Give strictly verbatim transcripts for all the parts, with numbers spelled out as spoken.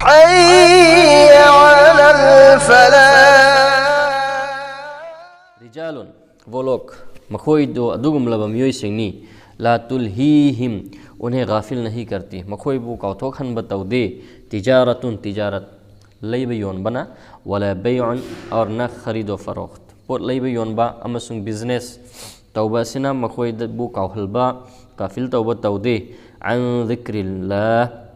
حي على الفلاح. رجال، वो लोग, ꯃꯈꯣꯏꯗꯣ ꯑꯗꯨꯒꯨꯝꯂꯕ ꯃꯤꯑꯣꯏꯁꯤꯡꯅꯤ, لا تلهيهم, उन्हें غافل नहीं करती, ꯃꯈꯣꯏꯕꯨ ꯀꯥꯎꯊꯣꯛꯍꯟꯕ ꯇꯧꯗꯦ, تجارة, ꯇꯤꯖꯥꯔꯠ, ꯂꯩꯕ ꯌꯣꯟꯕꯅ, ولا بيع, और न खरीदो फरोख्त, ꯄꯣꯠ ꯂꯩꯕ ꯌꯣꯟꯕ ꯑꯃꯁꯨꯡ business ꯇꯧꯕ ꯑꯁꯤꯅ ꯃꯈꯣꯏꯗꯕꯨ ꯀꯥꯎꯍꯜꯕ, ꯒꯥꯐꯤꯜ ꯇꯧꯕ ꯇꯧꯗꯦ, عن ذكر الله,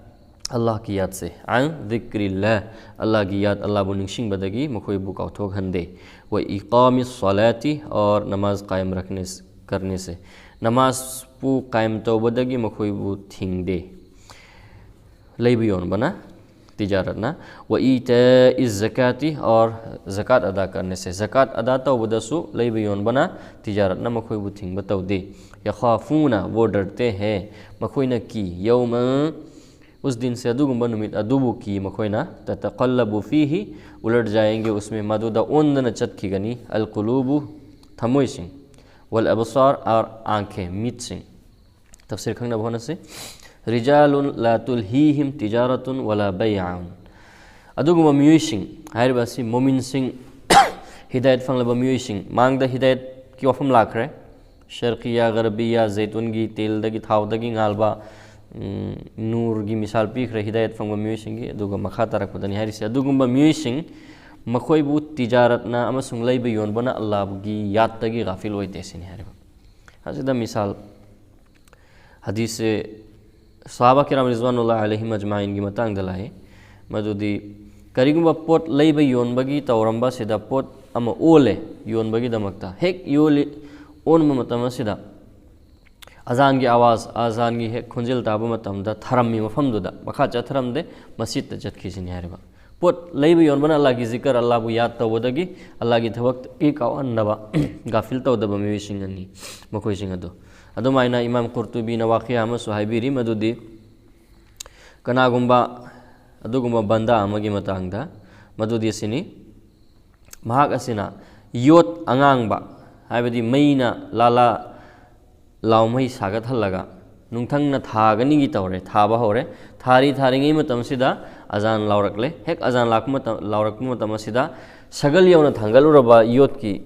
ꯑꯜꯂꯥꯍꯒꯤ ꯌꯥꯗꯁꯦ, عن ذكر الله, ꯑꯜꯂꯥꯍꯒꯤ ꯌꯥꯗ, ꯑꯜꯂꯥꯍꯕꯨ ꯅꯤꯡꯁꯤꯡꯕꯗꯒꯤ ꯃꯈꯣꯏꯕꯨ ꯀꯥꯎꯊꯣꯛꯍꯟꯗꯦ, وإقام الصلاة, और नमाज कायम रखने से, करने से, ꯅꯃꯥꯖꯄꯨ ꯀꯥꯌꯝ ꯇꯧꯕꯗꯒꯤ ꯃꯈꯣꯏꯕꯨ ꯊꯤꯡꯗꯦ, ꯂꯩꯕ ꯌꯣꯟꯕꯅ, ꯇꯤꯖꯥꯔꯠꯅ, وإيتاء الزكاة, और ꯖꯀꯥꯠ ꯑꯗꯥ करने से, ꯖꯀꯥꯠ ꯑꯗꯥ ꯇꯧꯕꯗꯁꯨ ꯂꯩꯕ ꯌꯣꯟꯕꯅ, ꯇꯤꯖꯥꯔꯠꯅ ꯃꯈꯣꯏꯕꯨ ꯊꯤꯡꯕ ꯇꯧꯗꯦ, يخافون, वो डरते हैं, ꯃꯈꯣꯏꯅ ꯀꯤ, يوما, उस दिन से, ꯑꯗꯨꯒꯨꯝꯕ ꯅꯨꯃꯤꯠ ꯑꯗꯨꯕꯨ ꯀꯤ ꯃꯈꯣꯏꯅ, تتقلب فيه, उलट जाएंगे उसमें, ꯃꯗꯨꯗ ꯑꯣꯟꯗꯅ ꯆꯠꯈꯤꯒꯅꯤ, القلوب, ꯊꯃꯣꯏꯁꯤꯡ, والأبصار, और आंखें, ꯃꯤꯠꯁꯤꯡ. ꯇꯐꯁꯤꯔ ꯈꯪꯅꯕ ꯍꯣꯠꯅꯁꯤ. رجال لا تلهيهم تجارة ولا بيع. ꯑꯗꯨꯒꯨꯝꯕ ꯃꯤꯑꯣꯏꯁꯤꯡ, ꯍꯥꯏꯔꯤꯕ ꯑꯁꯤ ꯃꯣꯃꯤꯟꯁꯤꯡ, ꯍꯤꯗꯥꯌꯠ ꯐꯪꯂꯕ ꯃꯤꯑꯣꯏꯁꯤꯡ, ꯃꯥꯡꯗ ꯍꯤꯗꯥꯌꯠꯀꯤ ꯋꯥꯐꯝ ꯂꯥꯛꯈ꯭ꯔꯦ. ꯁꯔꯀꯤꯌꯥ, ꯒꯔꯕꯤꯌꯥ, ꯖꯩꯇꯨꯟꯒꯤ ꯇꯦꯜꯗꯒꯤ, ꯊꯥꯎꯗꯒꯤ ꯉꯥꯜꯕ, ꯎꯝ, ꯅꯨꯔꯒꯤ ꯃꯤꯁꯥꯜ ꯄꯤꯈ꯭ꯔꯦ ꯍꯤꯗꯥꯌꯠ ꯐꯪꯕ ꯃꯤꯑꯣꯏꯁꯤꯡꯒꯤ. ꯑꯗꯨꯒ ꯃꯈꯥ ꯇꯥꯔꯛꯄꯗꯅꯤ ꯍꯥꯏꯔꯤꯁꯦ, ꯑꯗꯨꯒꯨꯝꯕ ꯃꯤꯑꯣꯏꯁꯤꯡ, ꯃꯈꯣꯏꯕꯨ ꯇꯤꯖꯥꯔꯠꯅ ꯑꯃꯁꯨꯡ ꯂꯩꯕ ꯌꯣꯟꯕꯅ ꯑꯜꯂꯥꯍꯒꯤ ꯌꯥꯠꯇꯒꯤ ꯒꯥꯐꯤꯜ ꯑꯣꯏꯗꯦ ꯁꯤꯅꯤ ꯍꯥꯏꯔꯤꯕ. ꯑꯁꯤꯗ ꯃꯤꯁꯥꯜ, ꯍꯗꯤꯁꯁꯦ ꯁꯍꯥꯕꯥ ꯀꯤꯔꯥꯝ ꯔꯤꯖꯋꯥꯅꯨꯜꯂꯥꯍꯤ ꯑꯂꯩꯍꯤꯝ ꯑꯖꯃꯥꯏꯟꯒꯤ ꯃꯇꯥꯡꯗ ꯂꯥꯛꯏ꯫ ꯃꯗꯨꯗꯤ ꯀꯔꯤꯒꯨꯝꯕ ꯄꯣꯠ ꯂꯩꯕ ꯌꯣꯟꯕꯒꯤ ꯇꯧꯔꯝꯕ ꯑꯁꯤꯗ ꯄꯣꯠ ꯑꯃ ꯑꯣꯜꯂꯦ ꯌꯣꯟꯕꯒꯤꯗꯃꯛꯇ꯫ ꯍꯦꯛ ꯌꯣꯜꯂꯤ, ꯑꯣꯟꯕ ꯃꯇꯝ ꯑꯁꯤꯗ ꯑꯖꯥꯟꯒꯤ ꯑꯋꯥꯖ, ꯑꯖꯥꯟꯒꯤ ꯍꯦꯛ ꯈꯣꯟꯖꯦꯜ ꯇꯥꯕ ꯃꯇꯝꯗ ꯊꯔꯝꯃꯤ ꯃꯐꯝꯗꯨꯗ, ꯃꯈꯥ ꯆꯠꯊꯔꯝꯗꯦ, ꯃꯁꯖꯤꯠꯇ ꯆꯠꯈꯤꯁꯤꯅꯤ ꯍꯥꯏꯔꯤꯕ꯫ ꯄꯣꯠ ꯂꯩꯕ ꯌꯣꯟꯕꯅ ꯑꯜꯂꯥꯍꯒꯤ ꯖꯤꯀꯔ, ꯑꯜꯂꯥꯍꯕꯨ ꯌꯥꯗ ꯇꯧꯕꯗꯒꯤ, ꯑꯜꯂꯥꯍꯒꯤ ꯊꯕꯛꯇꯒꯤ ꯀꯥꯎꯍꯟꯗꯕ, ꯒꯥꯐꯤꯜ ꯇꯧꯗꯕ ꯃꯤꯑꯣꯏꯁꯤꯡ ꯑꯅꯤ, ꯃꯈꯣꯏꯁꯤꯡ ꯑꯗꯨ꯫ ꯑꯗꯨꯃꯥꯏꯅ ꯏꯃꯥꯝ ꯀꯨꯔꯇꯨꯕꯤꯅ ꯋꯥꯀꯤꯌꯥ ꯑꯃꯁꯨ ꯍꯥꯏꯕꯤꯔꯤ, ꯃꯗꯨꯗꯤ ꯀꯅꯥꯒꯨꯝꯕ ꯑꯗꯨꯒꯨꯝꯕ ꯕꯟꯗꯥ ꯑꯃꯒꯤ ꯃꯇꯥꯡꯗ, ꯃꯗꯨꯗꯤ ꯑꯁꯤꯅꯤ, ꯃꯍꯥꯛ ꯑꯁꯤꯅ ꯌꯣꯠ ꯑꯉꯥꯡꯕ, ꯍꯥꯏꯕꯗꯤ ꯃꯩꯅ ꯂꯥꯂꯥ ꯂꯥꯎ ꯃꯩ ꯁꯥꯒꯠꯍꯜꯂꯒ, ꯅꯨꯡꯊꯪꯅ ꯊꯥꯒꯅꯤꯒꯤ ꯇꯧꯔꯦ, ꯊꯥꯕ ꯍꯧꯔꯦ꯫ ꯊꯥꯔꯤ ꯊꯥꯔꯤꯉꯩ ꯃꯇꯝꯁꯤꯗ ꯑꯖꯥꯟ ꯂꯥꯎꯔꯛꯂꯦ꯫ ꯍꯦꯛ ꯑꯖꯥꯟ ꯂꯥꯛꯄ ꯃꯇꯝ, ꯂꯥꯎꯔꯛꯄ ꯃꯇꯝ ꯑꯁꯤꯗ ꯁꯒꯜ ꯌꯧꯅ ꯊꯥꯡꯒꯠꯂꯨꯔꯕ ꯌꯣꯠꯀꯤ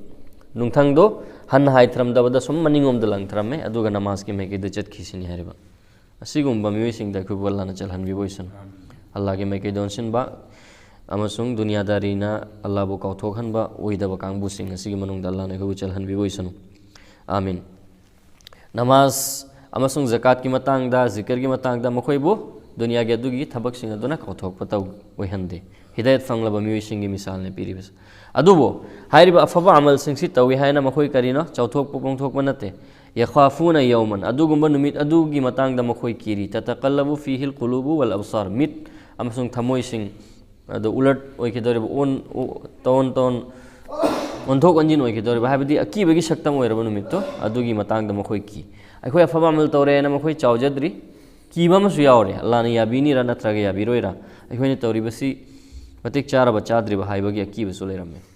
ꯅꯨꯡꯊꯪꯗꯣ ꯍꯟꯅ ꯍꯥꯏꯊꯔꯝꯗꯕꯗ ꯁꯨꯝ ꯃꯅꯤꯡꯂꯣꯝꯗ ꯂꯪꯊꯔꯝꯃꯦ, ꯑꯗꯨꯒ ꯅꯃꯥꯖꯀꯤ ꯃꯥꯏꯀꯩꯗ ꯆꯠꯈꯤꯁꯤꯅꯤ ꯍꯥꯏꯔꯤꯕ꯫ ꯑꯁꯤꯒꯨꯝꯕ ꯃꯤꯑꯣꯏꯁꯤꯡꯗ ꯑꯩꯈꯣꯏꯕꯨ ꯑꯜꯂꯥꯅ ꯆꯦꯜꯍꯟꯕꯤꯕ ꯑꯣꯏꯁꯅꯨ꯫ ꯑꯜꯂꯥꯒꯤ ꯃꯥꯏꯀꯩꯗ ꯑꯣꯟꯁꯤꯟꯕ ꯑꯃꯁꯨꯡ ꯗꯨꯅꯤꯌꯥꯗꯥꯔꯤꯅ ꯑꯜꯂꯥꯕꯨ ꯀꯥꯎꯊꯣꯛꯍꯟꯕ ꯑꯣꯏꯗꯕ ꯀꯥꯡꯕꯨꯁꯤꯡ ꯑꯁꯤꯒꯤ ꯃꯅꯨꯡꯗ ꯑꯜꯂꯥꯅ ꯑꯩꯈꯣꯏꯕꯨ ꯆꯦꯜꯍꯟꯕꯤꯕ ꯑꯣꯏꯁꯅꯨ꯫ ꯑꯥꯃꯤꯟ꯫ ꯅꯃꯥꯖ ꯑꯃꯁꯨꯡ ꯖꯀꯥꯠꯀꯤ ꯃꯇꯥꯡꯗ, ꯖꯤꯀꯔꯒꯤ ꯃꯇꯥꯡꯗ ꯃꯈꯣꯏꯕꯨ ꯗꯨꯅꯤꯌꯥꯒꯤ ꯑꯗꯨꯒꯤ ꯊꯕꯛꯁꯤꯡ ꯑꯗꯨꯅ ꯀꯥꯎꯊꯣꯛꯄ ꯇꯧ-, ꯑꯣꯏꯍꯟꯗꯦ꯫ ꯍꯤꯗꯥꯌꯠ ꯐꯪꯂꯕ ꯃꯤꯑꯣꯏꯁꯤꯡꯒꯤ ꯃꯤꯁꯥꯜꯅꯤ ꯄꯤꯔꯤꯕꯁꯤ꯫ ꯑꯗꯨꯕꯨ ꯍꯥꯏꯔꯤꯕ ꯑꯐꯕ ꯑꯃꯜꯁꯤꯡꯁꯤ ꯇꯧꯏ ꯍꯥꯏꯅ ꯃꯈꯣꯏ ꯀꯔꯤꯅꯣ? ꯆꯥꯎꯊꯣꯛꯄ ꯄꯣꯡꯊꯣꯛꯄ ꯅꯠꯇꯦ꯫ ꯌꯈꯥꯐꯨꯅ ꯌꯧꯃꯟ, ꯑꯗꯨꯒꯨꯝꯕ ꯅꯨꯃꯤꯠ ꯑꯗꯨꯒꯤ ꯃꯇꯥꯡꯗ ꯃꯈꯣꯏ ꯀꯤꯔꯤ꯫ ꯇꯇꯀꯜꯂꯕꯨ ꯐꯤꯍꯤꯜ ꯀꯨꯂꯨꯕꯨ ꯋꯜ ꯑꯕꯁꯥꯔ, ꯃꯤꯠ ꯑꯃꯁꯨꯡ ꯊꯃꯣꯏꯁꯤꯡ ꯑꯗꯨ ꯎꯂꯠ ꯑꯣꯏꯈꯤꯗꯧꯔꯤꯕ, ꯑꯣꯟ-, ꯑꯣ-, ꯇꯧꯟ ꯇꯧꯟ, ꯑꯣꯟꯊꯣꯛ ꯑꯣꯟꯖꯤꯟ ꯑꯣꯏꯈꯤꯗꯧꯔꯤꯕ, ꯍꯥꯏꯕꯗꯤ ꯑꯀꯤꯕꯒꯤ ꯁꯛꯇꯝ ꯑꯣꯏꯔꯕ ꯅꯨꯃꯤꯠꯇꯣ, ꯑꯗꯨꯒꯤ ꯃꯇꯥꯡꯗ ꯃꯈꯣꯏ ꯀꯤ꯫ ꯑꯩꯈꯣꯏ ꯑꯐꯕ ꯑꯃꯜ ꯇꯧꯔꯦꯅ ꯃꯈꯣꯏ ꯆꯥꯎꯖꯗ꯭ꯔꯤ꯫ ꯀꯤꯕ ꯑꯃꯁꯨ ꯌꯥꯎꯔꯦ, ꯑꯜꯂꯥꯅ ꯌꯥꯕꯤꯅꯤꯔꯥ ꯅꯠꯇ꯭ꯔꯒ ꯌꯥꯕꯤꯔꯣꯏꯔꯥ, ꯑꯩꯈꯣꯏꯅ ꯇꯧꯔꯤꯕꯁꯤ ꯃꯇꯤꯛ ꯆꯥꯔꯕ ꯆꯥꯗ꯭ꯔꯤꯕ ꯍꯥꯏꯕꯒꯤ ꯑꯀꯤꯕꯁꯨ ꯂꯩꯔꯝꯃꯦ꯫